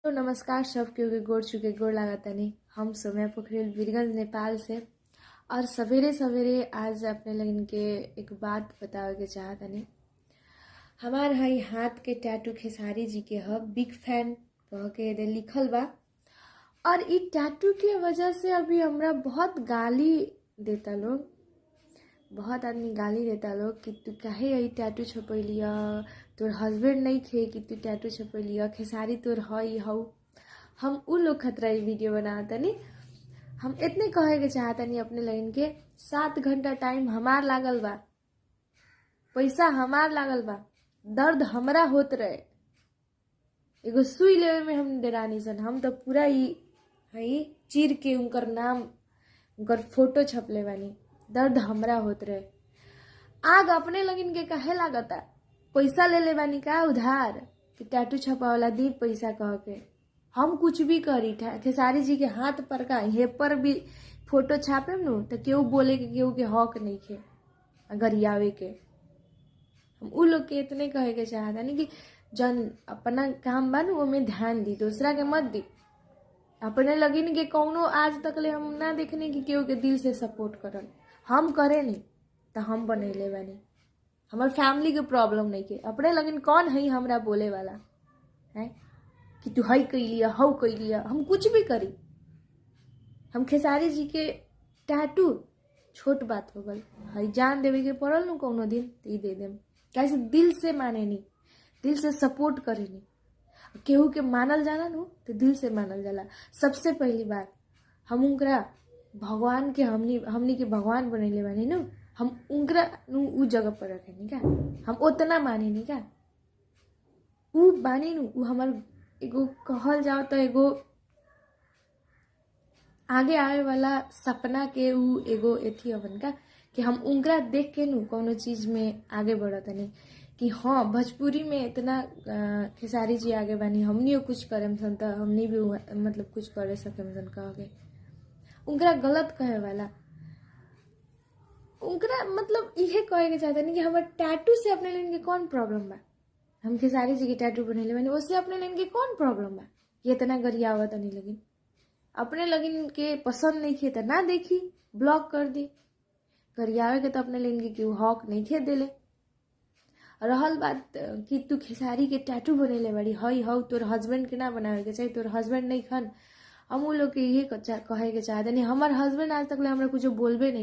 तो नमस्कार सब केहू के गोर छुके गोर लागतानी। हम सोम्या पोखरेल वीरगंज नेपाल से और सवेरे सवेरे आज अपने लगन के एक बात बतावे के चाहतनी। हमार हई हाथ के टैटू खेसारी जी के ह बिग फैन कह के एदे लिखल बा और इ टैटू के वजह से अभी हमरा बहुत गाली देता लोग, बहुत आदमी गाली देता लोग कि तू काहे यही टैटू छपैलिय, तोर हस्बैंड नहीं खे कि तू टैटू छपैलिय, खेसारी तोर हई हऊ। हम उ लोग खतरा ई वीडियो बनावतनी। हम इतने कहे के चाहतनी अपने लगन के 7 घंटा टाइम हमार लागल बा, पैसा हमार लागल बा, दर्द हमरा होत रहे, एगो सुई लेवे में हम डेरानी सन। हम तो पूरा ई हई चीर के उनकर नाम उनकर फोटो छपले बानी, दर्द हमरा होत रहे। आग अपने लगिन के काहे लागता, पैसा ले ले बानी का उधार कि टैटू छपावला दी पैसा कह के। हम कुछ भी करी खेसारी जी के हाथ पर का हे पर भी फोटो छापे नु तो केहू बोले के केहू के हक नहीं खे गरियावे के। हम उ लोग के इतने कहे के चाहता कि जन अपना काम बा नु ओमे ध्यान दी, दूसरा के मत दी। अपने लगिन के कौनो आज तक ले हम ना देखने कि केहू के दिल से सपोर्ट करल। हम करे नहीं तो हम बनैले बानी, हमार फैमिली के प्रॉब्लम नहीं के। अपने लगिन कौन है हमरा बोले वाला है कि तू हई कैलिया हऊ कैलिया। हम कुछ भी करी, हम खेसारी जी के टैटू छोट बात हो गल, हई जान देवे के पड़ल नु कौनो दिन तो they them. कैसे दिल से माने नहीं, दिल से सपोर्ट करे नहीं। केहू के मानल जाला नु तो दिल से मानल जाला। सबसे पहली बात हम उनकरा भगवान के हमनी के भगवान बनैले बानी नु, हम उनकरा नु उ जगह पर रखेनी का, हम उतना माने नहीं का। उ बानी नु उ हमार एगो कहल जाओ तो एगो आगे आवे वाला सपना के उ एगो एथी हवन का कि हम उनकरा देख के नु कौनो चीज में आगे बढ़तनी कि हाँ भोजपुरी में इतना खेसारी जी आगे बानी, हमनी कुछ करेम सन तो हमनी भी मतलब कुछ करे सकेम सन कह के। उनकरा गलत कहे वाला उनकरा मतलब इहे कहे के चाहता नहीं कि हमार टैटू से अपने लेन के कौन प्रॉब्लम बा। हम खेसारी जी के टैटू बनैले बानी उससे अपने लेन के कौन प्रॉब्लम बा, ये इतना गरियावत नहीं लगिन। अपने लगिन के पसंद नहीं खे तो ना देखी, ब्लॉक कर दी। गरियावे के तो अपने लेन के केहू हक नहीं खे देले। रहल बात कि तू खेसारी के टैटू बनैले बाड़ी हई हऊ, तोर हस्बैंड के ना बनावे के चाही, तोर हस्बैंड नहीं खन। हम उ लोग के इहे कहे के चाहते नहीं। हमार हस्बैंड आज तक ले हमरा कुछ बोलबे नहीं।